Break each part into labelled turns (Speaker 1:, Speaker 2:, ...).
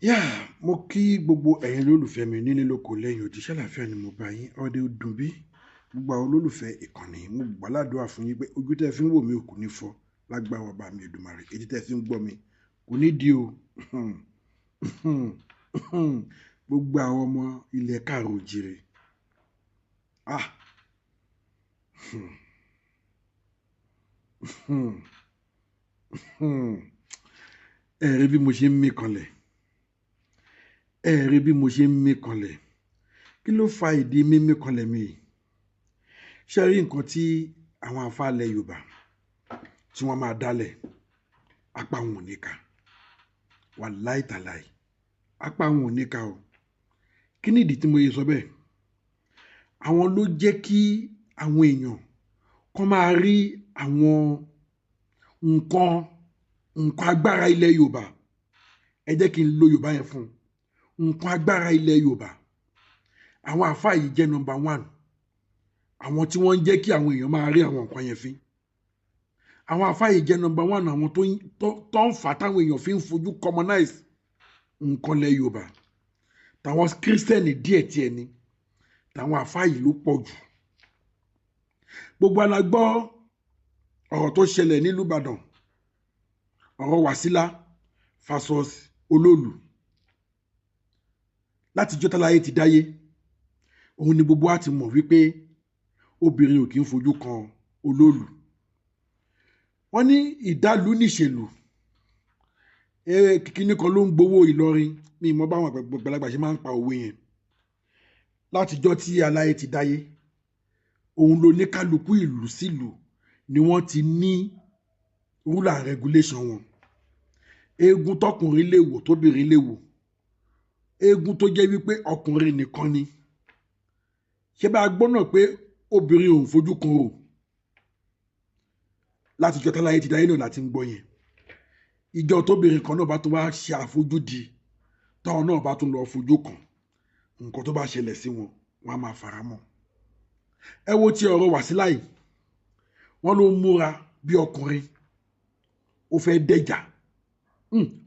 Speaker 1: Yá, mo kí gbogbo ẹ̀yin olólùfẹ́ mi nílé lóko lẹ́yìn odi. Ṣàlàáfíà ni mo bá yín, ọdẹ dùn bí gbogbo àwọn olólùfẹ́ ìkànnì. Mo gbàládùá fún yín pé ojú tẹ́ fi ń wò mí ò kò ní fọ́ lágbára ọba mi Èdùmàrè, etí tẹ́ fi ń gbọ́ mi kò ní di o. Gbogbo àwọn ọmọ ilẹ̀ káàró òjìrè, ah, ẹ rí bí mo ṣe ń mí kanlẹ̀, ẹ rí bí mo ṣe ń mí kanlẹ̀. Kí ló fa ìdí mímí kanlẹ̀ mi yìí? Ṣé rí nǹkan tí àwọn afáàlẹ̀ Yorùbá tí wọ́n máa dálẹ̀, apá wọn ò ní ká. Wàláì tàláì, apá wọn ò ní ká o. Kí ni ìdí tí mo yẹ sọ bẹ́ẹ̀? Àwọn ló jẹ́ kí àwọn èèyàn kọ́ máa rí àwọn nǹkan agbára ilẹ̀ Yorùbá. Ẹ jẹ́ kí n lo Yorùbá yẹn fún un. Nǹkan agbára ilẹ̀ Yorùbá. Àwọn àfáà yìí jẹ́ number one. Àwọn tí wọ́n ń jẹ́ kí àwọn èèyàn máa rí àwọn nǹkan yẹn fín. Àwọn àfáà yìí jẹ́ number one, àwọn tó ń fà táwọn èèyàn fi ń fojú commonize nǹkan ilẹ̀ Yorùbá. Tàwọn kírísítẹ́nì díẹ̀ tiẹ̀ ni, tàwọn àfáà yìí ló pọ̀ jù. Gbogbo ala gbọ́ ọ̀rọ̀ tó ṣẹlẹ̀ nílùú Ìbàdàn, ọ̀rọ̀ Wàsílà versus Olóòlù. Láti jọ́ táláyé ti dáyé, òun ni gbogbo wa ti mọ̀ wípé obìnrin ò kí ń fojú kan olóòlù. Wọ́n ní ìdálù níṣèlú. Kíní kan ló ń gbowó Ìlọrin, mi mọ̀ báwọn àgbàlagbà ṣe máa ń pa òwe yẹn. Látijọ́ tí aláyé ti dáyé, òun ló ní kálukú ìlú sílùú ni wọ́n ti ní rule and regulation wọn. Eégún tọkùnrin lè wò, tóbìnrin lè wò. Eégún tó jẹ́ wípé ọkùnrin nìkan ni. Ṣé bá a gbọ́ náà pé obìnrin ò ń fojú kan o? Látijọ́ táláyé ti dáyé náà láti ń gbọ́ yẹn. Ìjọ tóbìnrin kan náà bá tún wá ṣe àfojúdi, táwọn náà bá tún lọ fojú kan, nǹkan tó bá ṣẹlẹ̀ sí wọn, wọn á máa fara mọ́. Ẹ wo ti ọ̀rọ̀ Wàsílà yìí, wọ́n ló múra bí ọkùnrin, ó fẹ́ dẹ́jà,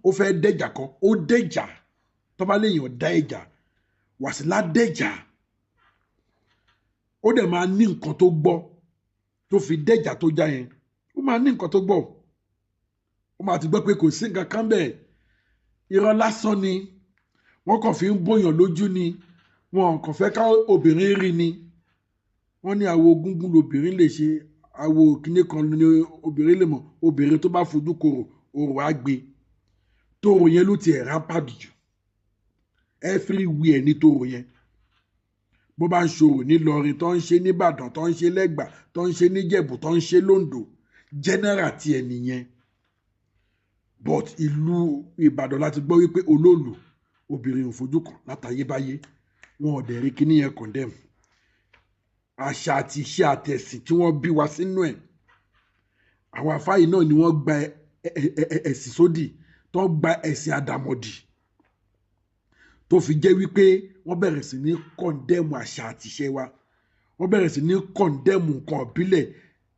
Speaker 1: ó fẹ́ dẹ́jà kọ́, ó dẹ́jà. Tó bá léèyàn dá ẹ̀jà, Wàsílà dẹ́jà. Ó dẹ̀ máa ní nǹkan tó gbọ́ tó fi dẹ́jà tó já yẹn. Ó máa ní nǹkan tó gbọ́. Ó máa ti gbọ́ pé kò sí nǹkan kan bẹ́ẹ̀. Irọ́ lásán ni. Wọ́n kàn fi ń bóyàn lójú ni. Wọn kàn fẹ́ ká obìnrin rí ni. Wọ́n ní àwo gúngún lobìnrin lè ṣe, àwo kíní kan ni obìnrin lè mọ̀. Obìnrin tó bá fojú korò, orò á gbé. Toro yẹn ló ti ẹ̀ rampant jù. Everywhere ní toro yẹn. Bó bá ń ṣòro nílọrin, tó ń ṣe nìbàdàn, tó ń ṣe lẹ́gbà, tó ń ṣe níjẹ̀bù, tó ń ṣe lóńdó, general tiẹ̀ nìyẹn. But ìlú Ìbàdàn láti gbọ́ wípé olóòlù obìnrin ò fojú kan látayébáyé. Wọn ò dẹ̀ rí kíní yẹn condemn. Àṣà àti iṣẹ́ àtẹ̀sìn tí wọ́n bí wa sínú ẹ̀. Àwọn àfáà yìí náà ni wọ́n gba ẹ̀sìn sódì, tó gba ẹ̀sìn àdàmọ̀dì, tó fi jẹ́ wípé wọ́n bẹ̀rẹ̀ sí ní condemn àṣà àti iṣẹ́ wa. Wọ́n bẹ̀rẹ̀ sí ní condemn nǹkan ìbílẹ̀.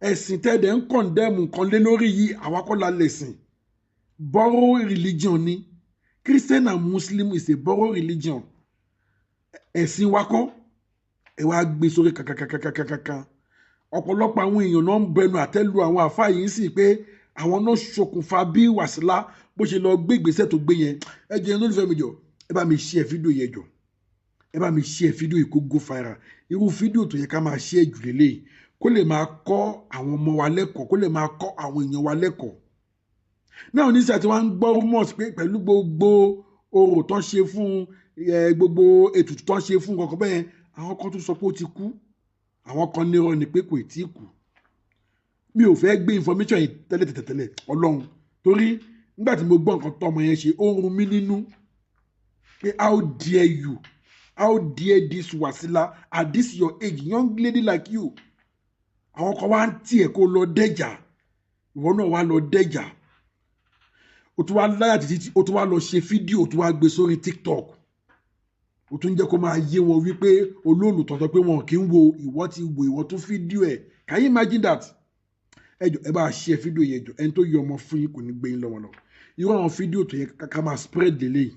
Speaker 1: Ẹ̀sìn tẹ́lẹ̀ ń condemn nǹkan lé lórí yìí, àwa kọ́ la lè sìn. Borrow religion ni. Christian and Muslim is a borrow religion. Ẹ̀sìn wa kọ́. Ẹ wá gbé sórí kàkàkàkàkàkà. Ọ̀pọ̀lọpọ̀ àwọn èèyàn náà ń bẹnu àtẹ́ lu àwọn àfáà yìí sì pé àwọn náà ṣokùnfà bí Wàsílà bó ṣe lọ gbé ìgbésẹ̀ tó gbé yẹn. Ẹ jẹ́ olólùfẹ́ mi jọ, ẹ bá mi share fídíò yẹn jọ. Ẹ bá mi share fídíò yìí kó go viral. Irú fídíò tó yẹ ká máa share jù lélẹ́yìí, kó lè máa kọ́ àwọn ọmọ wa lẹ́kọ̀ọ́, kó lè máa kọ́ àwọn èèyàn wa lẹ́kọ̀ọ́. Náà oníṣẹ́ tí wọ́n ń gbọ́ rumors pé pẹ̀lú gbogbo orò tó ń ṣe fún gbogbo ètùtù tó ń ṣe fún kankan bẹ́ẹ̀, àwọn kan tún sọ pé ó ti kú. Àwọn kan ní irọ́ ni pé kò tí ì kú. Mi ò fẹ́ gbé information yìí tẹ́lẹ̀ tẹ́lẹ̀ Ọlọ́run, torí nígbà tí mo gbọ́ nǹkan tọ́mọ yẹn ṣe, ó ń run mí nínú pé how dare you, how dare this Wasila at this your age, young lady like you. Àwọn kan wá ń tiẹ̀ kó lọ dẹ́jà, ìwọ náà wá lọ dẹ́jà. O tún wá láyà títí, o tún wá lọ ṣe fídíò, o tún wá gbé sórí TikTok. O tún jẹ́ kó máa yé wọn wípé olóòlù tọ̀tọ̀ pé wọn kì í wo, ìwọ ti wo, ìwọ tún fídíò ẹ̀. Can you imagine that? Ẹ jọ̀ọ́, ẹ bá share fídíò yẹn jọ. Ẹni tó yọ ọmọ fún yín kò ní gbé yín lọ́wọ́ lọ. Irú àwọn fídíò tó yẹ ká máa spread lélẹ́yìí.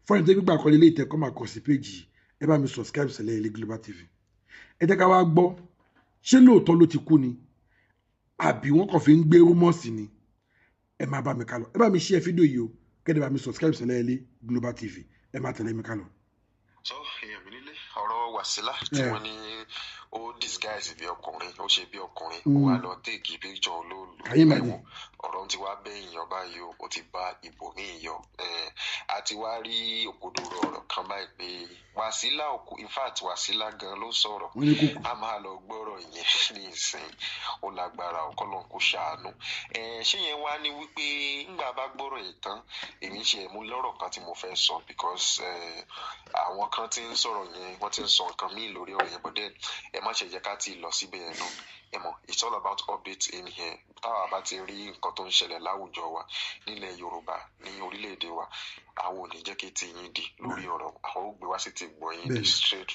Speaker 1: Fún ẹni tó gbígbà kọ́lé ilé ìtẹ́kọ́ máa kọ̀ sí péjì, ẹ bá mi subscribe sí Ẹlẹ́yẹlé Global TV. Ẹ jẹ́ ká wá gbọ́, ṣé lóòótọ́ ló ti kú ni àbí wọ́n kàn fi ń gbé rumours ni? Ẹ máa bá mi ká lọ, ẹ bá mi share fídíò yìí o, kẹ́ni bá mi subscribe sí Ẹlẹ́yẹlé Global TV. Ẹ máa tẹ̀lé mi ká lọ.
Speaker 2: So èèyàn mi nílé, ọ̀rọ̀ Wàsílà tí wọ́n ní ó disguise bí ọkùnrin, ó ṣe bí ọkùnrin, ó wá lọ take picture olóòlù.
Speaker 1: Ẹ̀wọ̀n
Speaker 2: ọ̀rọ̀ tí wàá bẹ́yìn yọ báyìí, ó ti bá ibòmíì yọ. A ti wá rí òkodoro ọ̀rọ̀ kan báyìí pé Wàsílà òkú. In fact, Wàsílà gan ló sọ̀rọ̀. A máa lọ gbọ́rọ̀ yẹn ní ìsìn. Ó lágbára, ọkọlọ́n kò ṣàánú. Ṣé yẹn wá ní wípé ńgbà bá gbọ́rọ̀ yìí tán, èmi ṣe mú lọ́rọ̀ kan tí mo fẹ́ sọ, because àwọn kan ti ń sọ̀rọ̀ yẹn, wọ́n ti ń sọ nǹkan míì lórí ọ̀rọ̀ yẹn, but then ẹ má ṣe jẹ́ ká tí ì lọ síbẹ̀ yẹn náà. Ẹ mọ̀, it's all about updates in here. Táwa bá ti rí nǹkan tó ń ṣẹlẹ̀ láwùjọ wa nílẹ̀ Yorùbá, ní orílẹ̀-èdè wa, àwọn ò ní jẹ́ kí ti yín di lórí ọ̀rọ̀, àwọn ò gbé wá sí ti gbọ́ yín di straight,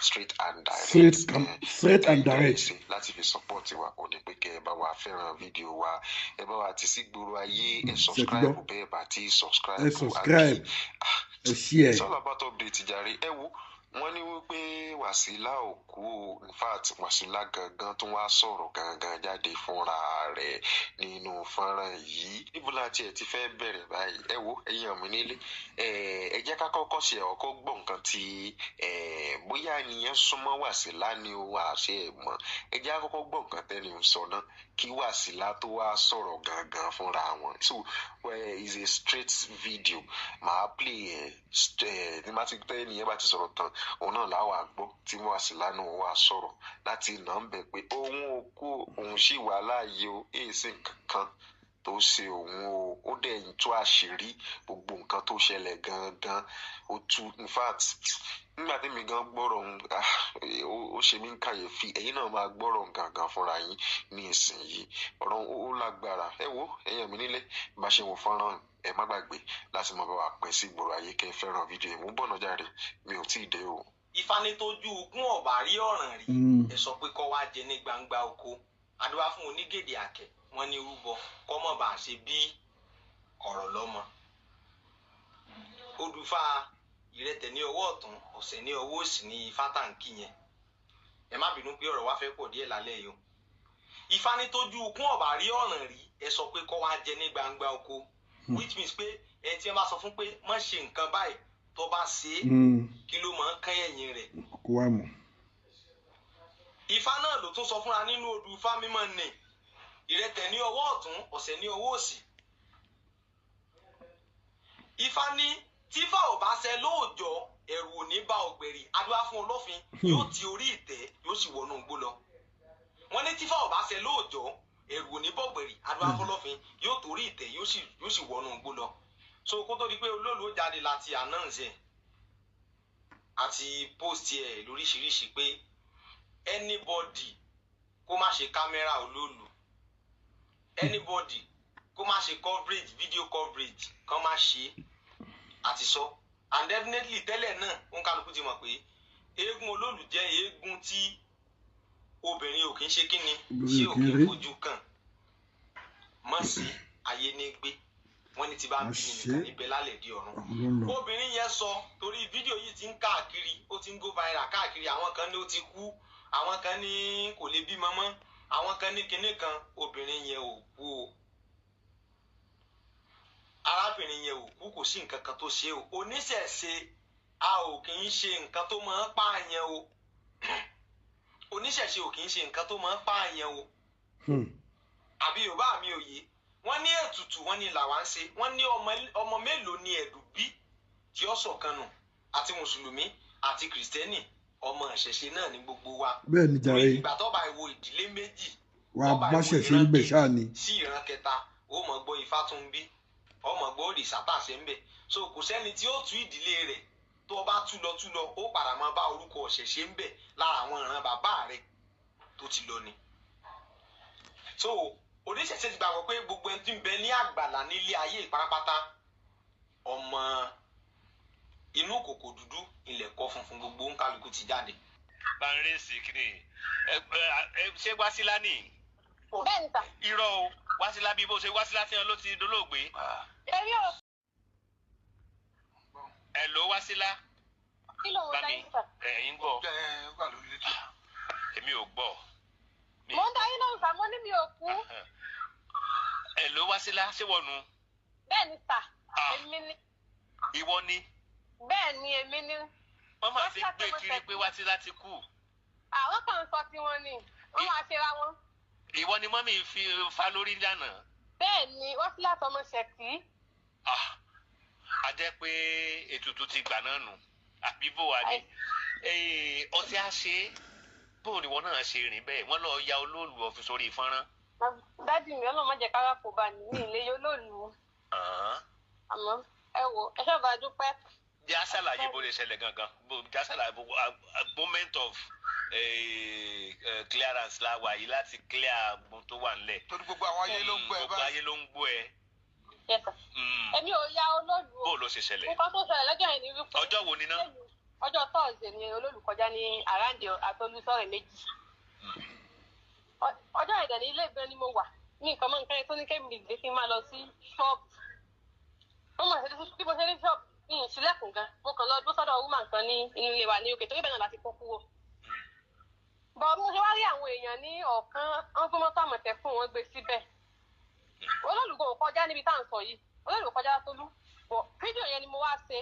Speaker 2: straight and direct.
Speaker 1: Straight and direct.
Speaker 2: Láti fi support wa ò ní pé kẹ́ ẹ bá wa fẹ́ràn fídíò wa, ẹ bá wa ti sí gbòòrò ayé, ẹ subscribe bẹ́ẹ̀ bá ti subscribe.
Speaker 1: Ẹ subscribe, ẹ share.
Speaker 2: It's all about update jàre. Ẹ wo, wọ́n ní wípé Wàsílà ò kú o. In fact, Wàsílà gangan tó wá sọ̀rọ̀ gangan jáde fúnra rẹ̀ nínú fọ́nrán yìí. Níbo la tiẹ̀ ti fẹ́ bẹ̀rẹ̀ báyìí? Ẹ wo, ẹ̀yin ọ̀mí nílé, ẹ jẹ́ ká kọ́kọ́ ṣe ọkọ́ gbọ́ nǹkan tí bóyá ènìyàn súnmọ́ Wàsílà ni o, àṣẹ ẹ̀ mọ́. Ẹ jẹ́ ká kọ́kọ́ gbọ́ nǹkan tẹ́ni ń sọ náà kí Wàsílà tó wá sọ̀rọ̀ gangan fúnra wọn. So is a straight video màá play ẹ̀. Ní bá ti tẹ́ ènìyàn bá ti sọ̀rọ̀ tán, òun náà làwọn àgbọ̀ tí Wàsílà náà wà sọ̀rọ̀ láti nà ń bẹ̀ pé òun ò kú, òun sì wà láàyè o, èyí sì kankan tó ṣe òun o. Ó dẹ̀ ń tú àṣírí gbogbo nǹkan tó ṣẹlẹ̀ gangan, ó tú. In fact, nígbà tí mi gan gbọ́rọ̀ òun, ó ṣe mí ń kàyéfì. Ẹ̀yin náà máa gbọ́rọ̀ gangan fúnra yín ní ìsinyìí. Ọ̀rọ̀ ó lágbára. Ẹ wo, ẹ̀yin mi nílé, bá ṣe wò fọ́nrán, ẹ má gbàgbé láti máa bá wa pín sí ìgboro ayé, kẹ́ ẹ fẹ́ràn fídíò yìí. Mú bọ̀nà jáde, mi ò tí ì dé o.
Speaker 3: Ifá ní tójú ogún ọ̀bà rí ọ̀ràn rí, ẹ sọ pé kọ́ wá jẹ ní gbangba oko. Adúbá fún onígèdè àkẹ́, wọ́n ní rúbọ kọ́mọ̀ bá ṣe bí ọ̀rọ̀ lọ́mọ. Odùfà ìrẹtẹ̀ ní ọwọ́ ọ̀tún, ọ̀sẹ̀ ní ọwọ́ òsì ní ifá tàǹkì yẹn. Ẹ má bínú pé ọ̀rọ̀ wa fẹ́ pọ̀ díẹ̀ lálẹ́ yìí o. Ifá ní tójú ogún ọ̀bà rí ọ̀ràn rí, ẹ sọ pé kọ́ wá jẹ ní gbangba oko, which means pé ẹni tí wọ́n bá sọ fún pé má ṣe nǹkan báyìí, tó bá ṣe é, kí ló máa ń kán ẹ̀yìn rẹ̀?
Speaker 1: Kó wá mọ̀.
Speaker 3: Ifá náà ló tún sọ fúnra nínú odù ifá mímọ́ nì, ìrẹtẹ̀ ní ọwọ́ ọ̀tún, ọ̀sẹ̀ ní ọwọ́ òsì. Ifá ní tífà ò bá ṣẹ lóòjọ́, ẹ̀rù ò ní bá ọ̀gbẹ̀rì. Adúlá fún ọlọ́fin, yóò ti orí ìtẹ́, yóò sì wọnú igbó lọ. Wọ́n ní tífà ò bá ṣẹ lóòjọ́, ẹ̀rù ò ní bá ọ̀gbẹ̀rì. Adúlá fún ọlọ́fin, yóò torí ìtẹ́, yóò sì wọnú igbó lọ. So kó tó di pé olóòlù ó jáde láti announce ẹ̀ àti post ẹ̀ lóríṣiríṣi pé anybody kó má ṣe kámẹ́rà olóòlù, anybody kó má ṣe coverage, video coverage kán má ṣe àti sọ. And definitely, tẹ́lẹ̀ náà, òun kálukú ti mọ̀ pé eégún olóòlù jẹ́ eégún tí obìnrin ò kí ń ṣe kíni tí ò kí ń fojú kàn mọ̀ sí ayé ní gbé. Wọ́n ní tí bá ń bí ni nìkan níbẹ̀ lálẹ́ di ọ̀run. Obìnrin yẹn sọ, torí fídíò yìí ti ń káàkiri, ó ti ń go viral káàkiri. Àwọn kan ní ó ti kú, àwọn kan ní kò lè bímọ mọ́, àwọn kan ní kinní kan. Obìnrin yẹn ò kú o. Arábìnrin yẹn ò kú, kò sí nǹkan kan tó ṣe o. Oníṣẹ̀ṣe, a ò kì í ṣe nǹkan tó máa ń pààyàn o. Oníṣẹ̀ṣe ò kì í ṣe nǹkan tó máa ń pààyàn o. Àbí Yorùbá mi ò yé? Wọ́n ní ètùtù, wọ́n ní làwa ń ṣe. Wọ́n ní ọmọ mélòó ni ẹ̀dùn bí tí ó sọ̀kan nù? Àti mùsùlùmí àti kìrìsìtẹ́nì, ọmọ ìṣẹ̀ṣe náà ní gbogbo wa.
Speaker 1: Bẹ́ẹ̀ ni jàre.
Speaker 3: Ìgbà tó bá ìwo ìdílé méjì
Speaker 1: wà á bá ṣẹ̀ṣẹ̀ ń bẹ̀ ṣáà ni.
Speaker 3: Sí ìran kẹta, ó mọ̀ gbọ́ ifá tún bí, ọmọ gbọ́ òrìṣà tàṣẹ ń bẹ̀. So kò sẹ́ni tí ó tú ìdílé rẹ̀. Tó bá tú lọ tú lọ, ó padà máa bá orúkọ ọ̀ṣẹ̀ṣẹ̀ ń bẹ̀ lára àwọn ìran bàbá rẹ̀ tó ti lọ ni. So oníṣẹ̀ṣe ti gbàgbọ́ pé gbogbo ẹni tí ń bẹ ní àgbàlá nílé ayé ìparapata, ọmọ inú kòkò dúdú ilẹ̀ kọ́ funfun, gbogbo ń kálukú ti jáde.
Speaker 4: Banresi kìíní ẹ ẹ, ṣé Wásílà ní?
Speaker 5: Bẹ́ẹ̀ni sà.
Speaker 4: Irọ́ o, Wásílà bí bó ṣe Wásílà tí wọn ló ti dolóògbé.
Speaker 5: Èmi ò.
Speaker 4: Ẹ Wásílà.
Speaker 5: Kí ló ń
Speaker 4: Bá
Speaker 5: dá
Speaker 4: mi
Speaker 5: yín sà?
Speaker 4: Ẹ̀yin gbọ́.
Speaker 2: Ẹ wà lórí rédíò.
Speaker 4: Èmi ò gbọ́.
Speaker 5: Mo ń dá yín lóhùn sà, mo ní mi ò kú.
Speaker 4: Ẹ ló Wásílà, ṣé wọnú?
Speaker 5: Bẹ́ẹ̀ ni sà,
Speaker 4: Ah.
Speaker 5: èmi ni.
Speaker 4: Ìwọ ni.
Speaker 5: Bẹ́ẹ̀ ni, èmi ni.
Speaker 4: Wọ́n máa ti
Speaker 5: Wásílà
Speaker 4: gbé
Speaker 5: tí mo
Speaker 4: kiri
Speaker 5: fẹ́.
Speaker 4: pé Wásílà ti kú.
Speaker 5: Àwọn kan ń sọ tiwọn ni, wọ́n máa ṣera wọn.
Speaker 4: Ìwọ ni mọ́mí fi fa lórí lánàá.
Speaker 5: Bẹ́ẹ̀ ni, Wásílà tọmọ ṣẹ̀kí.
Speaker 4: Ah, a jẹ́ pé ètùtù ti gbà náà nù, àbí bó wa ni? Ọtí á ṣe é, bó ni wọn náà ṣe rìn bẹ́ẹ̀, wọ́n lọ ya olóòlù ọ̀fi sórí fọ́nrán.
Speaker 5: Dádì mi, Ọlọ́run má jẹ́ kára kò bá ní ní ilé yóò lòlù. Àmọ́ ẹ wò, ẹ ṣáà dúpẹ́.
Speaker 4: Jẹ́ àṣàlàyé bó lè ṣẹlẹ̀ gangan, jẹ́ àṣàlàyé bó moment of clearance la wà yìí láti clear gbogbo tó wà nílẹ̀.
Speaker 2: Torí gbogbo àwọn ayé ló ń gbọ́ ẹ
Speaker 4: Gbogbo
Speaker 2: báyìí.
Speaker 4: ayé ló ń gbọ́ ẹ.
Speaker 5: Yes sir. Èmi ò ya olóòlù o.
Speaker 4: Bó ló ṣe ṣẹlẹ̀?
Speaker 5: Nǹkan tó ṣẹlẹ̀ lọ́jọ́ yẹn ni wípé.
Speaker 4: Ọjọ́ wo ni ná?
Speaker 5: Ọjọ́ Tọ́ọ̀sì ni olóòlù kọjá ní àràǹdè àtolúsọ̀rẹ̀ méjì. Ọjọ́ ìdẹ̀ ní ilé ìgbẹ́ ni mo wà ní nǹkan mọ́ nǹkan yẹn tó ní kémi dìde kí n máa lọ sí ṣọ́ọ̀bù. Mo mọ̀ sí bí mo ṣe ní ṣọ́ọ̀bù ní ìṣílẹ̀kùn gan. Mo kàn lọ dúró sọ́dọ̀ woman kan ní inú ilé wa ní òkè torí bẹ́ẹ̀ náà láti kó kúrò. Bọ̀ mo ṣe wá rí àwọn èèyàn ní ọ̀kan, wọ́n gbé mọ́tò Àmọ̀tẹ́kùn, wọ́n gbé síbẹ̀. Olólùkọ́ ò kọjá níbi tá à ń sọ yìí. Olólùkọ́ kọjá Tolú. Bọ̀ fídíò yẹn ni mo wá ṣe.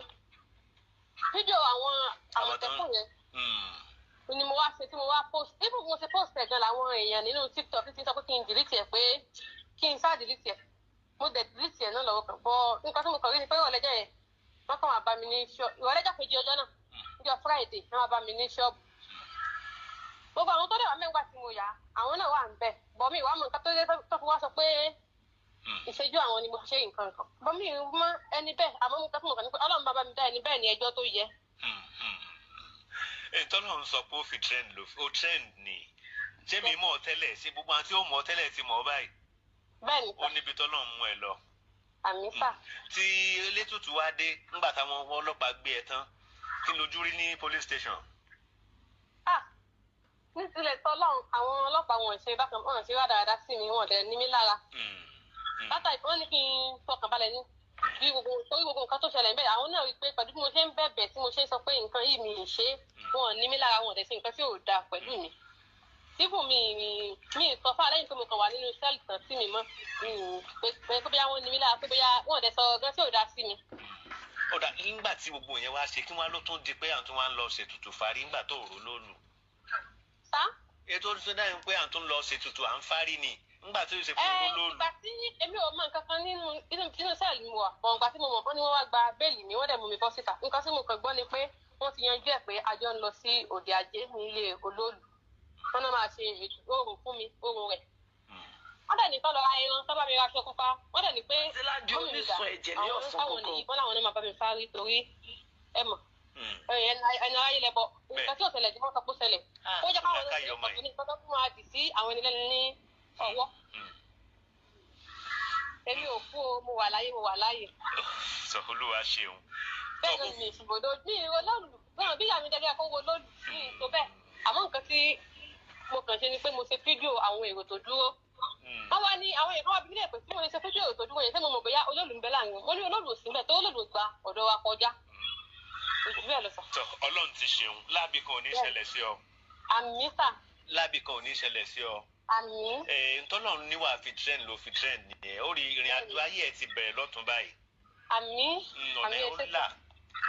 Speaker 5: Fídíò àwọn Àmọ̀tẹ́kùn yẹn ni mo wá ṣe tí mo wá post. Even bí mo ṣe post ẹ̀ gan làwọn èèyàn nínú TikTok ti sọ pé kí n delete ẹ̀, pé kí n sá delete ẹ̀. Mo dẹ̀ delete ẹ̀ náà lọ́wọ́ kan. Bọ̀ nǹkan tí mo kàn rí ni pé ìrọ̀lẹ́jọ́ yẹn, wọ́n kàn wá bá mi ní ṣọ́ọ̀bù. Ìrọ̀lẹ́jọ́ kejì ọjọ́ náà, níjọ́ Friday, wọ́n wá bá mi ní ṣọ́ọ̀bù. Gbogbo àwọn tó dẹ̀ wá mẹ́wàá tí mo yà, àwọn náà wà ń bẹ̀. Bọ̀ mi ìwà mọ̀ nǹkan tó dé tó fi wá sọ pé ìṣẹ́jú àwọn ni mo ṣe nǹkan kan. Bọ̀ mi ì mọ ẹni bẹ́ẹ̀, àmọ́ mo kàn fún mo kàn ní pé Ọlọ́run bá bá mi dá ẹni bẹ́ẹ̀ ní ẹjọ́ tó yẹ.
Speaker 4: Ìtọ́nà ń sọ pé ó fi trend ló ó trend ni. Ṣé mi mọ̀ ọ́ tẹ́lẹ̀? Ṣé gbogbo àwọn tí ó mọ̀ ọ́ tẹ́lẹ̀ ti mọ̀ ọ́ báyìí?
Speaker 5: Bẹ́ẹ̀ ni
Speaker 4: Ó
Speaker 5: sà,
Speaker 4: níbi tọ́lọ́ ń mú ẹ lọ.
Speaker 5: Àmì sà.
Speaker 4: Tí elétùtù wá dé ńgbà táwọn ọlọ́pàá gbé ẹ tán, kí lójú rí ní police station?
Speaker 5: Ah, ní tilẹ̀ tọ́lọ́run, àwọn ọlọ́pàá wọn ò ṣe bákan, wọn ò ṣe rádaràda sí mi, wọn ò dẹ̀ ní mí lára. Látàrí wọ́n ní kí n fọkàn balẹ̀ ní bí gbogbo, torí gbogbo nǹkan tó ṣẹlẹ̀ níbẹ̀, àwọn náà rí i pé pẹ̀lú bí mo ṣe ń bẹ̀bẹ̀ tí mo ṣe ń sọ pé nǹkan yìí mi ì ṣe, wọn ò ní mí lára, wọn ò dẹ̀ ṣe nǹkan tí ò dáa pẹ̀lú mi. Síbù mi mi ì sọ fún àlẹ́yìn pé mo kàn wà nínú sẹ́ẹ̀lì tán sí mi mọ́ mi ì pé pé bóyá wọ́n ní mí lára, pé bóyá wọn ò dẹ̀ sọ gan tí ò dáa sí mi.
Speaker 4: Ó dà, nígbà tí gbogbo yẹn wá ṣe, kí wọ́n ló tún di pé àwọn tó wá ń lọ ṣètùtù fárí ńgbà tó rò lólu?
Speaker 5: Sá.
Speaker 4: Ètò tó dáhùn pé àwọn tó ń lọ ṣètùtù à ń fárí ni ńgbà tó ṣe
Speaker 5: Ẹ
Speaker 4: fún rò lólu.
Speaker 5: Ìgbà tí èmi ò mọ nǹkan kan nínú inú sẹ́ẹ̀lì mi wà bọ̀, ìgbà tí mo mọ̀ wọ́n ní wọ́n wá gba béèlì mi, wọ́n dẹ̀ mú mi bọ́ síta. Nǹkan tí mo kàn gbọ́ ni pé wọ́n ti yanjú ẹ̀ pé a jọ ń lọ sí òde ajé nílé olóòlù, wọ́n náà máa ṣe ètò oòrùn fún mi, oòrùn rẹ̀. Wọ́n dẹ̀ ní kọ́ lọ ra ẹran, kọ́ bá mi ra aṣọ pupa. Wọ́n dẹ̀ ní pé
Speaker 3: Síláàdì
Speaker 5: mọ́mì mi dà,
Speaker 3: onísun ẹ̀jẹ̀ ní
Speaker 5: àwọn
Speaker 3: ọ̀sán
Speaker 5: káwọn
Speaker 3: kankan.
Speaker 5: nìyí, wọ́n láwọn náà máa bá mi fárí torí ẹ mọ̀ ẹnu aráyé lẹ́bọ nǹkan tí ò ṣẹlẹ̀ tí wọ́n sọ pé ó ṣẹlẹ̀, ó jẹ́ káwọn
Speaker 4: Làákàyè ọmọ yìí.
Speaker 5: ní nǹkan tó tún máa dì sí àwọn ẹni lẹ́nu ní ọwọ́. Èmi ò kú o, mo wà láyé, mo wà láyé.
Speaker 4: Sọ Olúwa ṣeun.
Speaker 5: Bẹ́ẹ̀ ló ní ìṣubodò mi ìró lóòlù náà bí ìyá mi jẹ́ kó wo lóòlù ní ìtò bẹ́ẹ̀. Àmọ́ nǹkan tí mo kàn ṣe ni pé mo ṣe fídíò àwọn èrò tó dúró. Wọ́n wá ní àwọn èèyàn wá bí mílẹ̀ pé tí mo lè ṣe fídíò èrò tó dúró yẹn, ṣé mo mọ̀ bóyá olóòlù ń bẹ láàrin wọn? Mo ní olóòlù ò sí níbẹ̀ tó olóòlù gba ọ̀dọ̀ wa kọjá. Ojú bẹ́ẹ̀ lọ sà.
Speaker 4: Tọ, Ọlọ́run ti ṣeun, láàbì kan ò ní ṣẹlẹ̀ sí ọ.
Speaker 5: Àmì sà.
Speaker 4: Láàbì kan ò ní ṣẹlẹ̀ sí ọ.
Speaker 5: Àmì.
Speaker 4: Ntọ́lọ́run ní wàá fi trend ló fi trend nìyẹn. Ó rí ìrìn àjò ayé ẹ ti bẹ̀rẹ̀ lọ́tún báyìí.
Speaker 5: Àmì.
Speaker 4: Ọ̀nà
Speaker 5: Àmì.
Speaker 4: ẹ̀ ó
Speaker 5: Ẹsẹ̀.
Speaker 4: là,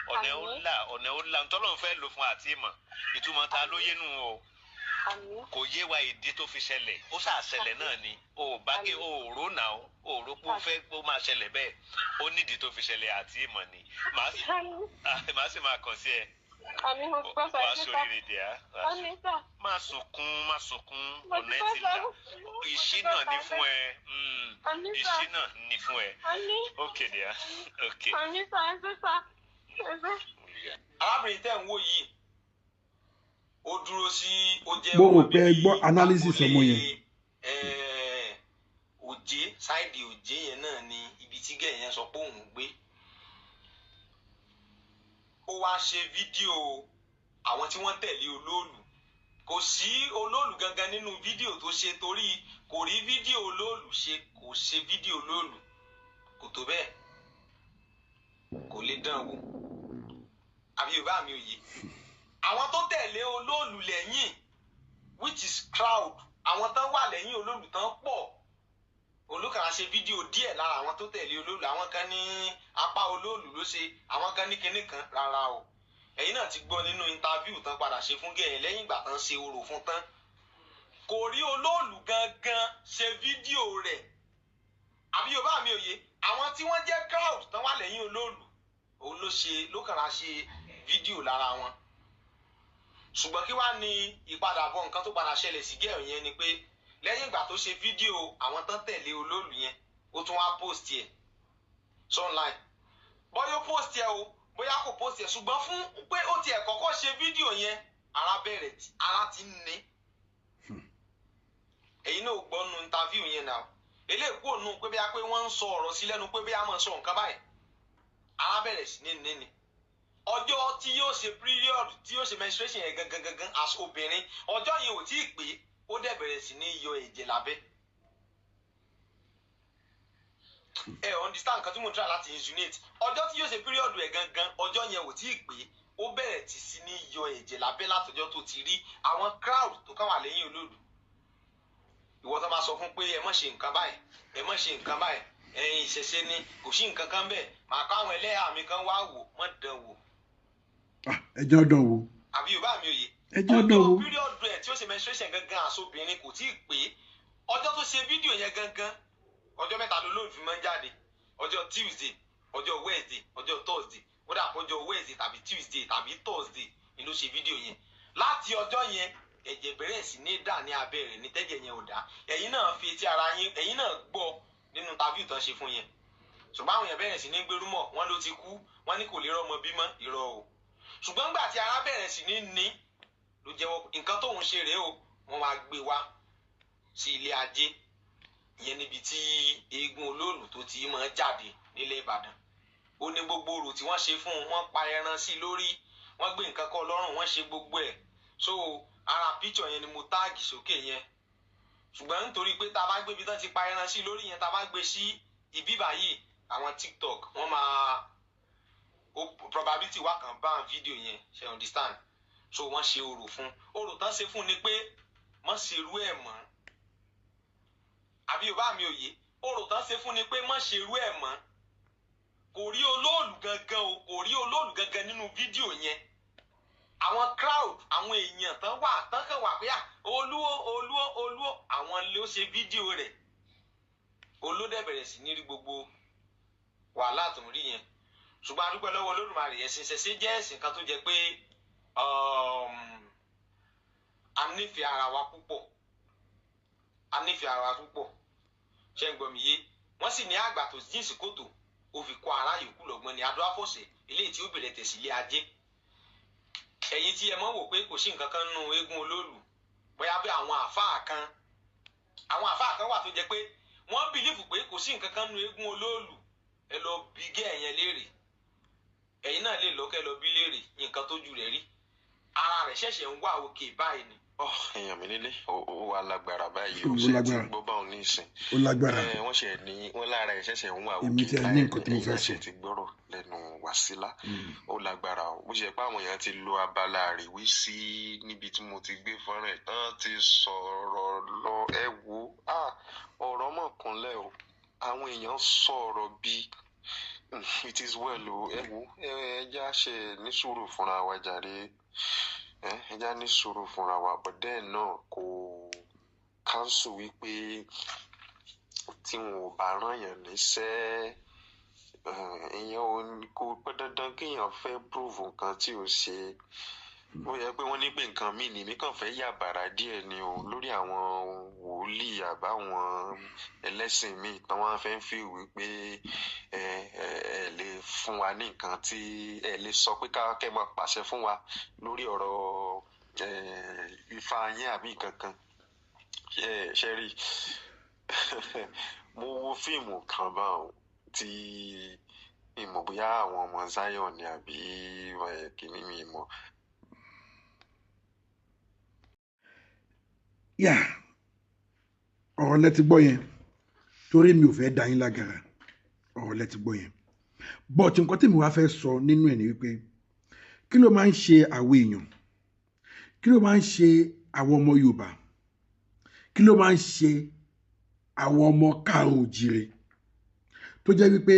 Speaker 4: ọ̀nà ẹ̀ ó
Speaker 5: Àmín.
Speaker 4: là, ọ̀nà ẹ̀ ó là. Ntọ́lọ́run fẹ́ lò fún àti ìmọ̀ ìtumọ̀ ta ló yénu o.
Speaker 5: Àmì.
Speaker 4: Kò yé wa ìdí tó fi ṣẹlẹ̀, ó ṣáà ṣẹlẹ̀ náà ni. O ò bá kí o ò rò náà, o ò rò pé ó fẹ́ ó máa ṣẹlẹ̀ bẹ́ẹ̀. Ó nídìí tó fi ṣẹlẹ̀ àti ìmọ̀ ni. Màá sì máa kàn sí ẹ.
Speaker 5: Àmì, mo gbọ́ sọ.
Speaker 4: Wàá
Speaker 5: Ẹsẹ̀ sà.
Speaker 4: sóríire dìá.
Speaker 5: Àmì sà.
Speaker 4: Má sunkún, má sunkún.
Speaker 5: Mo ti
Speaker 4: Ọ̀nà ẹ
Speaker 5: gbọ́
Speaker 4: ti
Speaker 5: sọ.
Speaker 4: là, ìṣínà ni fún ẹ.
Speaker 5: Àmì sà.
Speaker 4: Ìṣínà ni fún ẹ.
Speaker 5: Àmì.
Speaker 4: Okay dear, okay.
Speaker 5: Àmì sà, ẹsẹ̀ sà, ẹsẹ̀.
Speaker 3: Arábìnrin tẹ́ ń wò yìí, ó dúró sí, ó jẹ́
Speaker 1: Mo rò
Speaker 3: ọmọ
Speaker 1: pé ẹ
Speaker 3: bíbí
Speaker 1: gbọ́ analysis ọmọ yẹn.
Speaker 3: agboolé, Òjé, side Òjé yẹn náà ni ibi tí gẹ̀ yẹn sọ pé òun gbé. Ó wá ṣe fídíò àwọn tí wọ́n tẹ̀lé olóòlù. Kò sí olóòlù gangan nínú fídíò tó ṣe torí kò rí fídíò olóòlù ṣe, kò ṣe fídíò olóòlù, kò tó bẹ́ẹ̀, kò lè dán wò. Àbí Yorùbá mi ò yé? Àwọn tó tẹ̀lé olóòlù lẹ́yìn, which is crowd, àwọn tán wà lẹ́yìn olóòlù tán pọ̀, olùkàrà ṣe fídíò díẹ̀ lára àwọn tó tẹ̀lé olóòlù. Àwọn kan ní apá olóòlù ló ṣe, àwọn kan ní kinní kan. Rárá o, ẹ̀yin náà ti gbọ́ nínú interview tán padà ṣe fún gẹ̀yìn lẹ́yìn ìgbà tán ṣe orò fún tán. Kò rí olóòlù gangan ṣe fídíò rẹ̀. Àbí Yorùbá mi ò yé? Àwọn tí wọ́n jẹ́ crowd tán wà lẹ́yìn olóòlù, òun ló ṣe, ló kàrà ṣe fídíò lára wọn. Ṣùgbọ́n kí wàá ní ìpadàbọ̀ nǹkan tó padà ṣẹlẹ̀ sí gẹ̀ẹ́ yẹn ni pé lẹ́yìn ìgbà tó ṣe fídíò àwọn tán tẹ̀lé olóòlù yẹn, ó tún wá post ẹ̀ online. Bóyá ó post ẹ̀ o, bóyá kò post ẹ̀, ṣùgbọ́n fún pé ó tiẹ̀ kọ́kọ́ ṣe fídíò yẹn, ara bẹ̀rẹ̀, ara ti ń ní. Èyí náà gbọ́ nu interview yẹn náà, eléyìí kúrò nù pé bí a pé wọ́n ń sọ ọ̀rọ̀ sí lẹ́nu pé bí a máa sọ nǹkan báyìí, ara bẹ̀rẹ̀ sí ní ní ni. Ọjọ́ tí yóò ṣe period, tí yóò ṣe menstruation yẹn gangan gangan as obìnrin, ọjọ́ yẹn ò tí ì pé, ó dẹ̀ bẹ̀rẹ̀ sí ní yọ ẹ̀jẹ̀ lábẹ́. Ẹ understand nǹkan tí mo try láti insinuate? Ọjọ́ tí yóò ṣe period ẹ̀ gangan, ọjọ́ yẹn ò tí ì pé, ó bẹ̀rẹ̀ tí sí ní yọ ẹ̀jẹ̀ lábẹ́ látọjọ́ tó ti rí àwọn crowd tó kàn wà lẹ́yìn olóòlù. Ìwọ tó máa sọ fún pé ẹ má ṣe nǹkan báyìí, ẹ má ṣe nǹkan báyìí, ẹ̀yin ìṣẹ̀ṣe ni, kò sí nǹkan kan bẹ́ẹ̀, màá kọ́ àwọn ẹlẹ́yà mi kan wá wò, mọ́ dán wò.
Speaker 1: Ẹjọ́ dán wò.
Speaker 3: Àbí Yorùbá mi ò yé?
Speaker 1: Ẹjọ́ dán wò.
Speaker 3: Ọjọ́ píríọ̀dù ẹ̀ tí ó ṣe menstruation gangan àsobìnrin kò tíì pé. Ọjọ́ tó ṣe fídíò yẹn gangan, ọjọ́ mẹ́ta ló lóòfin máa ń jáde: ọjọ́ Tuesday, ọjọ́ Wednesday, ọjọ́ Thursday. Ó dà pé ọjọ́ Wednesday tàbí Tuesday tàbí Thursday ni ló ṣe fídíò yẹn. Láti ọjọ́ yẹn, ẹ̀jẹ̀ bẹ̀rẹ̀ sí ní dà ní abẹ́ rẹ̀ ní tẹ́jẹ̀ yẹn ò dá. Ẹ̀yin náà fi etí ara yín, ẹ̀yin náà gbọ́ nínú tàbí ìtàn ṣe fún yẹn. Ṣùgbọ́n àwọn èèyàn bẹ̀rẹ̀ sí ní gbérúmọ̀, wọ́n ló ti kú, wọ́n ní kò lè rọ́mọ bímọ. Irọ́ o. Ṣùgbọ́n gbà tí ara bẹ̀rẹ̀ sí ní ní ló jẹ́wọ́ nǹkan tóun ṣe rèé o. Wọ́n máa gbé wá sí ilé ajé ìyẹn níbi tí eégún olóòlù tó ti máa jáde nílẹ̀ Ìbàdàn. Ó ní gbogbo orò tí wọ́n ṣe fún un, wọ́n pa ẹran sí lórí, wọ́n gbé nǹkan kọ́ lọ́rùn, wọ́n ṣe gbogbo ẹ̀. So ara píṣọ̀ yẹn ni mo táàgì sókè yẹn. Ṣùgbọ́n nítorí pé tá a bá gbé ibi tán ti pa ẹran sí lórí yẹn, tá a bá gbé sí ibi báyìí, àwọn TikTok wọ́n máa probability wà kàn bá fídíò yẹn, ṣe understand? So wọ́n ṣe orò fún. Orò tán ṣe fún ni pé má ṣe irú ẹ̀ mọ́. Àbí Yorùbá mi ò yé? Orò tán ṣe fún ni pé má ṣe irú ẹ̀ mọ́. Kò rí olóòlù gangan o, kò rí olóòlù gangan nínú fídíò yẹn. Àwọn crowd, àwọn èèyàn tán wà tán kàn wà pé olúwo olúwo olúwo, àwọn ló ṣe fídíò rẹ̀. Olódẹ̀ bẹ̀rẹ̀ sí ní rí gbogbo wàhálà tó ń rí yẹn. Ṣùgbọ́n a dúpẹ́ lọ́wọ́ Olódùmarè. Ẹ̀sìn ìṣẹ̀ṣe jẹ́ ẹ̀sìn kan tó jẹ́ pé a nífẹ̀ẹ́ ara wa púpọ̀, a nífẹ̀ẹ́ ara wa púpọ̀. Ṣé ń gbọ́ mi yé? Wọ́n sì ní àgbà tó jíǹsì kòtò ó fi kọ́ ara yòókù lọ́gbọ́n ni. Adúláfọ̀sẹ̀ eléyìí tí ó bẹ̀rẹ̀ tẹ̀sílẹ̀ ajé. Ẹ̀yin tí ẹ mọ̀ wò pé kò sí nǹkan kan nínú eégún olóòlù, bóyá bí àwọn àfáà kan, àwọn àfáà kan wà tó jẹ́ pé wọ́n bìlífù pé kò sí nǹkan kan nínú eégún olóòlù, ẹ lọ bí gẹ́ ẹ̀yẹn léèrè. Ẹ̀yin náà lè lọ́kẹ́ lọ bí léèrè nǹkan tójú rẹ̀ rí. Ara rẹ̀ ṣẹ̀ṣẹ̀ ń wá òkè báyìí ni.
Speaker 2: Èèyàn mi nílé, ó wà lágbára báyìí, ó ṣe ti gbọ́ báwọn ní ìsìn.
Speaker 1: Ó lágbára.
Speaker 2: Wọ́n ṣe ní wọ́n lára ẹ̀ ṣẹ̀ṣẹ̀ ń wá òkè
Speaker 1: Èmi tí a ní nǹkan tí mo fẹ́
Speaker 2: ṣe
Speaker 1: sọ.
Speaker 2: ti gbọ́rọ̀ lẹ́nu Wàsílà. Ó lágbára o. Bó ṣe pé àwọn èèyàn ti lo abala àríwí sí níbi tí mo ti gbé fọ́nrán ẹ̀ tán ti sọ̀rọ̀ lọ. Ẹ wo, ọ̀rọ̀ mọ̀ kúnlẹ̀ o. Àwọn èèyàn sọ̀rọ̀ bíi it is well o. Ẹ wo, ẹ já ṣe ní sùúrù fúnra wa jàre. Ẹ já ní sùúrù fúnra wa, but then náà kò káńsù wípé tí wọn ò bá rán yàn níṣẹ́, èèyàn ò kò pẹ́ dandan kéèyàn fẹ́ prove nǹkan tí ò ṣe. Ó yẹ pé wọ́n ní pé nǹkan míì ní mi kàn fẹ́ yà bàrà díẹ̀ ni o lórí àwọn wòlíì àbáwọn ẹlẹ́sìn míì tán wọ́n fẹ́ ń fi wípé ẹ ẹ ẹ lè fún wa ní nǹkan tí ẹ lè sọ pé ká kẹ́ máa pàṣẹ fún wa lórí ọ̀rọ̀ ifá yín àbí nǹkan kan. Ṣe rí, mo wo fíìmù kan báwọn tí mi mọ̀ bóyá àwọn ọmọ Zion ni àbí kìíní, mi mọ̀.
Speaker 1: Yà, ọ̀rọ̀ lẹ ti gbọ́ yẹn, torí mi ò fẹ́ dá yín lágara. Ọ̀rọ̀ lẹ ti gbọ́ yẹn, but nǹkan tí mi wá fẹ́ sọ nínú ẹ̀ ni wípé Kí ló máa ń ṣe àwọn èèyàn? Kí ló máa ń ṣe àwọn ọmọ Yorùbá? Kí ló máa ń ṣe àwọn ọmọ káàró òjìrè tó jẹ́ wípé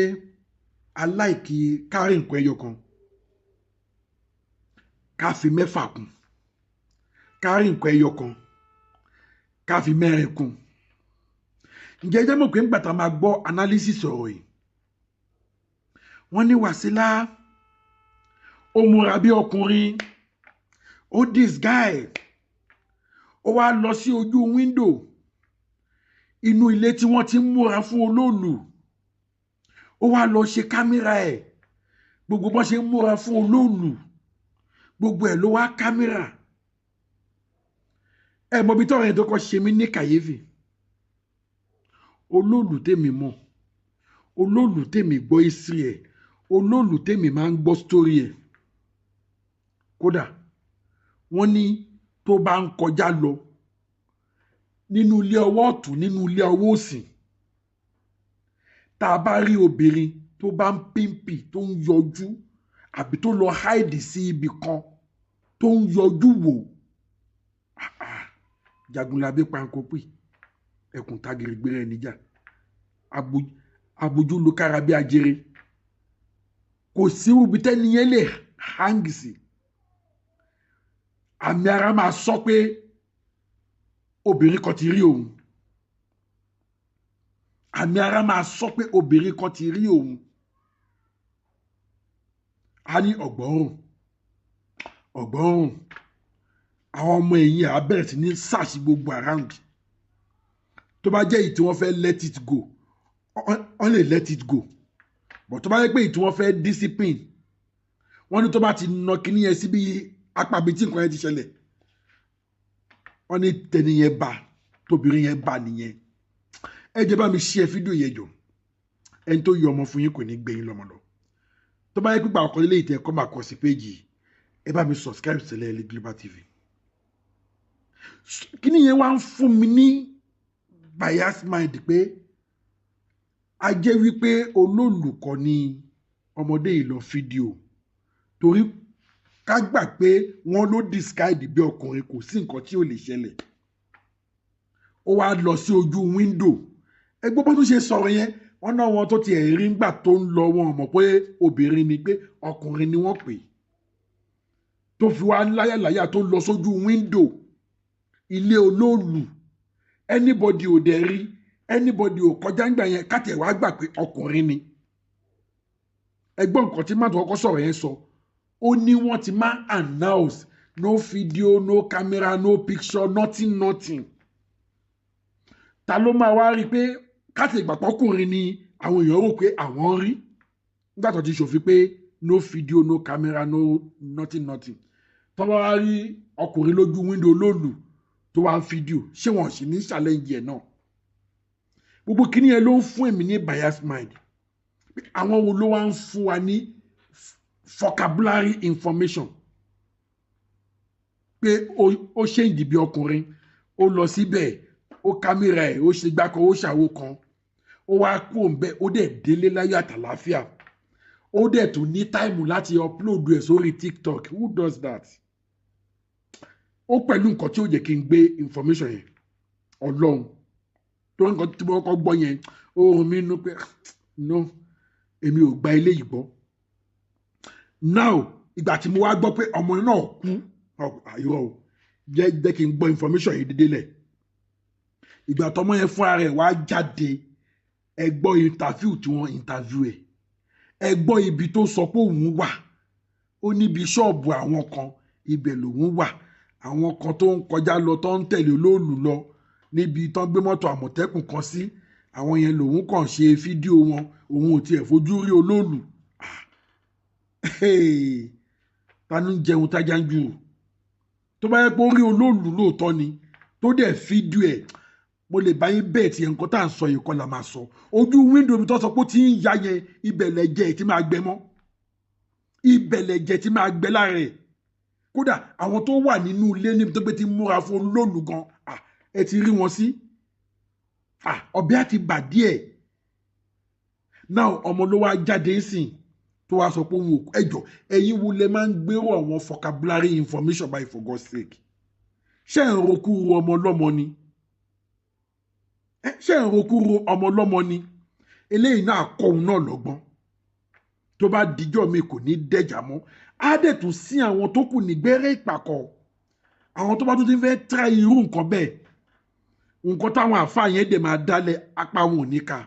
Speaker 1: aláìkí kárí nǹkan ẹyọ kan, ká fi mẹ́fà kún, kárí nǹkan ẹyọ kan, ká fi mẹ́rin kún? Ǹjẹ́ ẹ jẹ́ mọ̀ pé ńgbà tá a máa gbọ́ analysis ọ̀rọ̀ yìí, wọ́n ní Wàsílà ó múra bí ọkùnrin, ó disguise, ó wá lọ sí ojú window inú ilé tí wọ́n ti ń múra fún olóòlù, ó wá lọ ṣe camera ẹ̀, gbogbo bọ́n ṣe ń múra fún olóòlù, gbogbo ẹ̀ ló wá camera. Ẹ mọ ibi tọ́rọ̀ yẹn tó kọ́ ṣe mí ní kàyéfì. Olóòlù tèmi mọ̀, olóòlù tèmi gbọ́ history ẹ̀, olóòlù tèmi máa ń gbọ́ story ẹ̀. Kódà wọ́n ní tó bá ń kọjá lọ nínú ilé ọwọ́ ọ̀tún, nínú ilé ọwọ́ òsì, tá a bá rí obìnrin tó bá ń pímpì, tó ń yọjú, àbí tó lọ hide sí ibì kan tó ń yọjú wò, Jagunlabi pankopì, ẹkùn tagiri gbéra ẹ níjà, abojú lu kára bí ajere, kò sí ibi tẹ́ni yẹn lè hang sí, àmì ara máa sọ pé obìnrin kan ti rí òun, àmì ara máa sọ pé obìnrin kan ti rí òun. A ní ọ̀gbọ́rùn ọ̀gbọ́rùn, àwọn ọmọ ẹ̀yìn á bẹ̀rẹ̀ sí ní search gbogbo around. Tó bá jẹ́ èyí tí wọ́n fẹ́ let it go, wọ́n lè let it go, but tó bá jẹ́ pé èyí tí wọ́n fẹ́ discipline, wọ́n ní tó bá ti nà kíní yẹn síbi apá ibi tí nǹkan yẹn ti ṣẹlẹ̀, wọ́n ní tẹni yẹn bá tóbìnrin yẹn bá nìyẹn. Ẹ jẹ́ bá mi share fídíò yẹn jọ. Ẹni tó yọ ọmọ fún yín kò ní gbé yín lọ́mọ lọ. Tó bá yẹ pípa ọkọ lílé ìtẹ́ ẹ̀kọ́ máa kọ sí péjì, ẹ bá mi subscribe sílẹ̀ Elite Global TV. Kíní yẹn wá ń fún mi ní bias mind pé a jẹ́ wípé olólùkọ́ ni ọmọdé yìí lọ fídíò, torí ká gbà pé wọ́n ló disguise bí ọkùnrin, kò sí nǹkan tí ò lè ṣẹlẹ̀. Ó wá lọ sí ojú window. Ẹ gbọ́ bó tún ṣe sọ̀rọ̀ yẹn, wọ́n náà wọn tó ti ẹ̀ rí ńgbà tó ń lọ, wọn mọ̀ pé obìnrin ni, pé ọkùnrin ni wọ́n pè, tó fi wá láyàláyà tó lọ sójú window ilé olóòlù. Anybody ò dẹ̀ rí, anybody ò kọjá ńgbà yẹn, káàtẹ̀ wá gbà pé ọkùnrin ni. Ẹgbọ́n nǹkan tí màtò kọ́kọ́ sọ̀rọ̀ yẹn sọ, ó ní wọ́n ti máa announce no video, no camera, no picture, nothing nothing. Ta ló máa wá rí i pé káàtì ìgbà pọ́kùnrin ni àwọn èèyàn rò pé àwọn rí nígbà tó ti ṣòfin pé no video, no camera, no nothing nothing? Tó bá wá rí ọkùnrin lójú window lóòlù tó wá ń fídíò, ṣé wọn sì ní challenge ẹ̀ náà? Gbogbo kíní yẹn ló ń fún èmi ní bias mind. Àwọn wo ló wá ń fún wa ní vocabulary information pé ó ṣe ìdìbò ọkùnrin, ó lọ síbẹ̀, ó camera ẹ̀, ó ṣe gbá kan, ó ṣàwo kan, ó wá kú òǹbẹ, ó dẹ̀ délé láyọ̀ àtàláfíà, ó dẹ̀ tún ní time láti upload ẹ̀ sórí TikTok? Who does that? Ó pẹ̀lú nǹkan tí ó jẹ́ kí n gbé information yẹn. Ọlọ́run tó nǹkan tí mo kọ́kọ́ gbọ́ yẹn, ó rún mi nú pé no, èmi ò gba eléyìí gbọ́. Now, ìgbà tí mo wá gbọ́ pé ọmọ náà kú, irọ́ o, jẹ́ kí n gbọ́ information yìí dédé lẹ̀. Ìgbà tọmọ yẹn fúnra rẹ̀ wá jáde, ẹ gbọ́ interview tí wọ́n interview ẹ̀, ẹ gbọ́ ibi tó sọ pé òun wà. Ó níbi ṣọ́ọ̀bù àwọn kan, ibẹ̀ lòun wà. Àwọn kan tó ń kọjá lọ, tó ń tẹ̀lé olóòlù lọ níbi tó ń gbé mọ́tò àmọ̀tẹ́kùn kan sí, àwọn yẹn lòun kàn ṣe fídíò wọn, òun ò tiẹ̀ fojú rí olóòlù. Ta ni ń jẹun tájá ń jù? Tó bá yẹ pé ó rí olóòlù lóòótọ́ ni, tó dẹ̀ fídíò ẹ̀, mo lè bá yín bẹ́ẹ̀ tí nǹkan tá à ń sọ yìí kọ́ la máa sọ. Ojú window mi tó sọ pé ó ti ń ya yẹn, ibẹ̀ lẹ̀jẹ̀ tí máa gbẹ mọ́, ibẹ̀ lẹ̀jẹ̀ tí máa gbẹ lára ẹ̀. Kódà àwọn tó wà nínú ilé níbi tó gbé ti múra fún olóòlù gan, ẹ ti rí wọn sí, ọbẹ̀ á ti bà díẹ̀. Now, ọmọ ló wá jáde sìn. Tó wá sọ pé òun ò ẹjọ́, ẹ̀yin wo lẹ máa ń gbérò àwọn vocabulary information by, for God's sake? Ṣé ẹ̀ ń rokúro ọmọ ọlọ́mọ ni? Ṣé ẹ̀ ń rokúro ọmọ ọlọ́mọ ni? Eléyìí náà kọ́ òun náà lọ́gbọ́n. Tó bá dijọ́ mi, kò ní dẹ̀jà mọ́. Á dẹ̀ tún sí àwọn tó kù nígbẹ́rẹ́ ìpàkọ́, àwọn tó bá tún ti fẹ́ tra irú nǹkan bẹ́ẹ̀. Nǹkan táwọn àáfàá yẹn dẹ̀ máa dálẹ̀, apá wọn ò ní ka.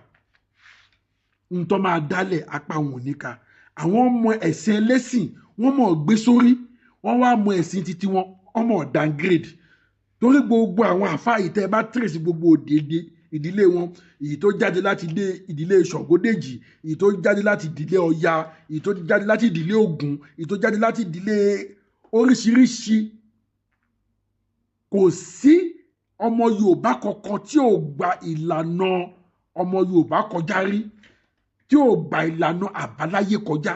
Speaker 1: Nǹkan máa dálẹ̀, apá wọn ò ní ka. Àwọn ọmọ ẹ̀sìn ẹlẹ́sìn, wọ́n mọ̀ gbé sórí, wọ́n wá mọ ẹ̀sìn títí wọn, wọ́n mọ̀ downgrade. Torí gbogbo àwọn àáfàá yìí, tẹ́ ẹ bá trace gbogbo òdèdè ìdílé wọn, èyí tó jáde láti dé ìdílé Ṣàngódèjì, èyí tó jáde láti ìdílé Ọya, èyí tó jáde láti ìdílé Ògún, èyí tó jáde láti ìdílé oríṣiríṣi, kò sí ọmọ Yorùbá kankan tí ò gba ìlànà ọmọ Yorùbá kọjá rí, tí ò gba ìlànà àbáláyé kọjá.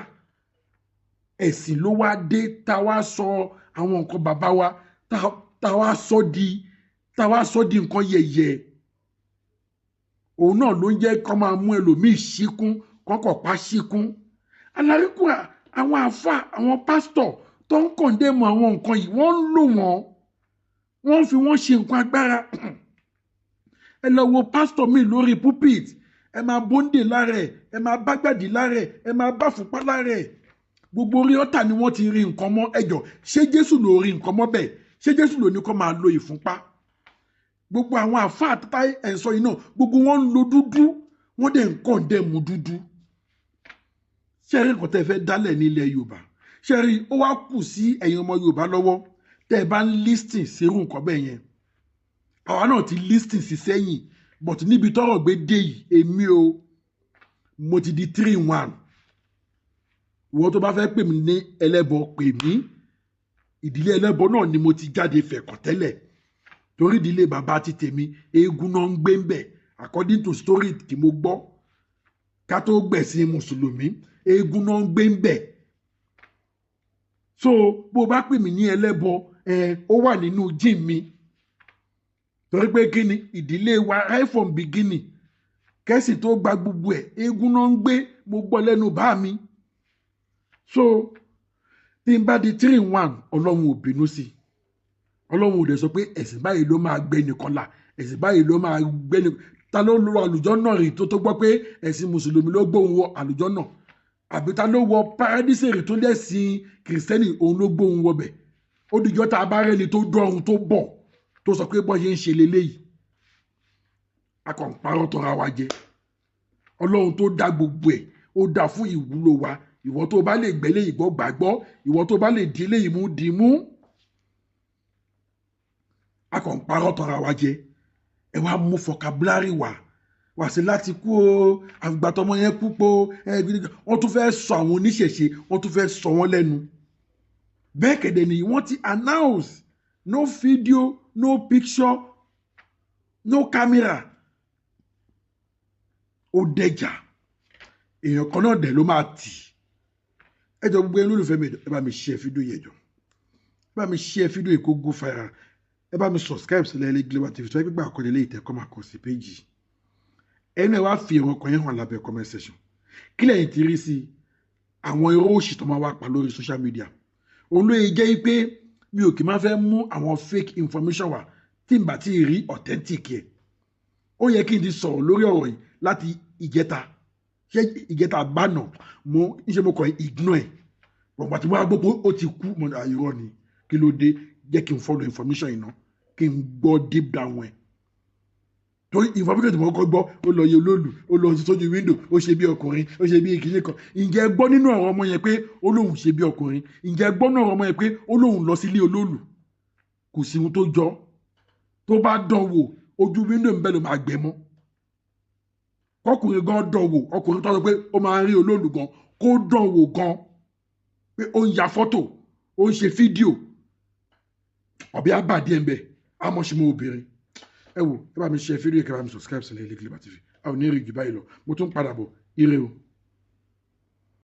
Speaker 1: Ẹ̀sìn ló wá dé tá wá sọ àwọn nǹkan bàbá wa, tá wá sọ di nǹkan yẹ̀yẹ́. Òun náà ló ń jẹ́ kó máa mú ẹlòmíì síkún, kọ́kọ́ pa síkún aláríkù. Àwọn àáfà, àwọn pásítọ̀ tó ń condemn àwọn nǹkan yìí, wọ́n ń lò wọ́n, wọ́n fi wọ́n ṣe nǹkan agbára. Ẹ lọ wo pásítọ̀ mi lórí pulpit, ẹ máa bóńdè lára ẹ, ẹ máa bá gbàdí lára ẹ, ẹ máa bá fúnpá lára ẹ. Gbogbo orí ọ̀tà ni wọ́n ti rí nǹkan mọ́. Ẹjọ́, ṣé Jésù ló rí nǹkan mọ́ bẹ́ẹ̀? Ṣé Jésù ló ní kó máa lo ìfúnpá? Gbogbo àwọn àáfàá tata ẹ̀ ń sọ yìí náà, gbogbo wọn ń lo dúdú, wọ́n dẹ̀ ń condemn dúdú. Ṣé rí nǹkan tẹ́ fẹ́ dálẹ̀ ní ilẹ̀ Yorùbá? Ṣé rí, ó wá kù sí ẹ̀yin ọmọ Yorùbá lọ́wọ́ tẹ́ ẹ bá ń listen sírú nǹkan bẹ́ẹ̀ yẹn. Àwa náà ti listen sí sẹ́yìn, but níbi tọ́rọ̀ gbé dé yìí, èmi o, mo ti di 3-1. Ìwọ tó bá fẹ́ pè mí ní ẹlẹ́bọ, pè mí. Ìdílé ẹlẹ́bọ náà ni mo ti jáde fẹ̀kàn tẹ́lẹ̀, torí ìdílé bàbá ti tèmi, eégún náà ń gbé ń bẹ̀. According to story tí mo gbọ́, ká tó gbẹ̀sìn mùsùlùmí, eégún náà ń gbé ń bẹ̀. So bó o bá pè mí ní ẹlẹ́bọ ẹ, ó wà nínú gene mi. Torí pé kí ni? Ìdílé wa, right from beginning, kẹ́sì tó gba gbogbo ẹ̀, eégún náà ń gbé. Mo gbọ́ lẹ́nu bá mi. So tí n bá di 3-1, Ọlọ́run ò bínú sí i. Ọlọ́run ò dẹ̀ sọ pé ẹ̀sìn báyìí ló máa gbé nìkan là, ẹ̀sìn báyìí ló máa gbé nìkan. Ta ló lo àlùjọ náà rí tó gbọ́ pé ẹ̀sìn mùsùlùmí ló gbóhùn wọ àlùjọ náà? Àbí ta ló wọ paradíṣe rí tó lẹ́sìn kìrìsìtẹ́nì òun ló gbóhùn wọbẹ̀? Ó dìjọ́ tá a bá rẹ́ni tó dọ́run tó bọ̀, tó sọ pé bọ́n ṣe ń ṣe leléyìí. A kàn ń parọ́ tọra wa jẹ. Ọlọ́run tó dá gbogbo ẹ̀, ó dá fún ìwúlò wa. Ìwọ tó bá lè gbẹ́lé ìgbọ́, gbàgbọ́. Ìwọ tó bá lè di eléyìí mú, dì mú. A kàn ń parọ́ tọra wa jẹ. Ẹ wá mú vocabulary wá wá sí láti kú o. Àgbà tọmọ yẹn kú po ẹ, wọ́n tún fẹ́ sọ àwọn oníṣẹ̀ṣe, wọ́n tún fẹ́ sọ wọ́n lẹ́nu. Bẹ́ẹ̀ kẹ̀dẹ̀ nìyí, wọ́n ti announce no video, no picture, no camera. Ó dẹjà, èèyàn kan náà dẹ̀ ló máa tì. Ẹ jọ, gbogbo ẹni olólùfẹ́ mi, ẹ bá mi share fídíò yẹn. Jọ, ẹ bá mi share fídíò yìí kó go viral. Ẹ bá mi subscribe sílẹ̀ ilé Global TV. Tó yẹ gbígbà àkọlé ilé ìtẹ́kọ́ máa kọ sí péjì ẹnu. Ẹ wá fi èrò ọkàn yẹn hàn lábẹ́ comment section. Kí lẹ́yìn tí rí sí àwọn irọ́ òṣì tó máa wá pa lórí social media? Òun ló yẹ jẹ́ pé mi ò kì í máa fẹ́ mú àwọn fake information wá tí n bá ti rí authentic yẹ. Ó yẹ kí n ti sọ̀rọ̀ lórí ọ̀rọ̀ yìí láti ìjẹta. Ṣé ìjẹta bá nà mo ń ṣe, mo kàn ignore ẹ̀. Pọ̀npọ̀ tí mo wá gbọ́ pé ó ti kú, mo ní irọ́ ni, kí ló dé? Jẹ́ kí n follow information yìí ná, kí n gbọ́ deep down ẹ̀. Torí information tí mo kọ́ gbọ́, ó lọ yẹ olóòlù, ó lọ sójú window, ó ṣe bí ọkùnrin, ó ṣe bí ìkíní kan. Ǹjẹ́ gbọ́ nínú ọ̀rọ̀ ọmọ yẹn pé ó lóun ṣe bí ọkùnrin? Ǹjẹ́ gbọ́ nínú ọ̀rọ̀ ọmọ yẹn pé ó lóun lọ sílé olóòlù? Kò sí ohun tó jọ. Tó bá dán wò, ojú window ń bẹ ló máa gbẹ mọ́. Kọkùnrin gan dán wò, ọkùnrin tó sọ pé ó máa ń rí olóòlù gan, kó dán wò gan pé ó ń ya fọ́tò, ó ń ṣe fídíò, ọ̀bí àbàdí ẹ̀ ń bẹ̀ àmọ́ obìnrin. Ẹ wò, ẹ bá mi share fídíò, kẹ́ bá mi subscribe sílẹ̀ ilé Global TV. A ò ní rí jù báyìí lọ. Mo tún padà bọ̀. Ire o.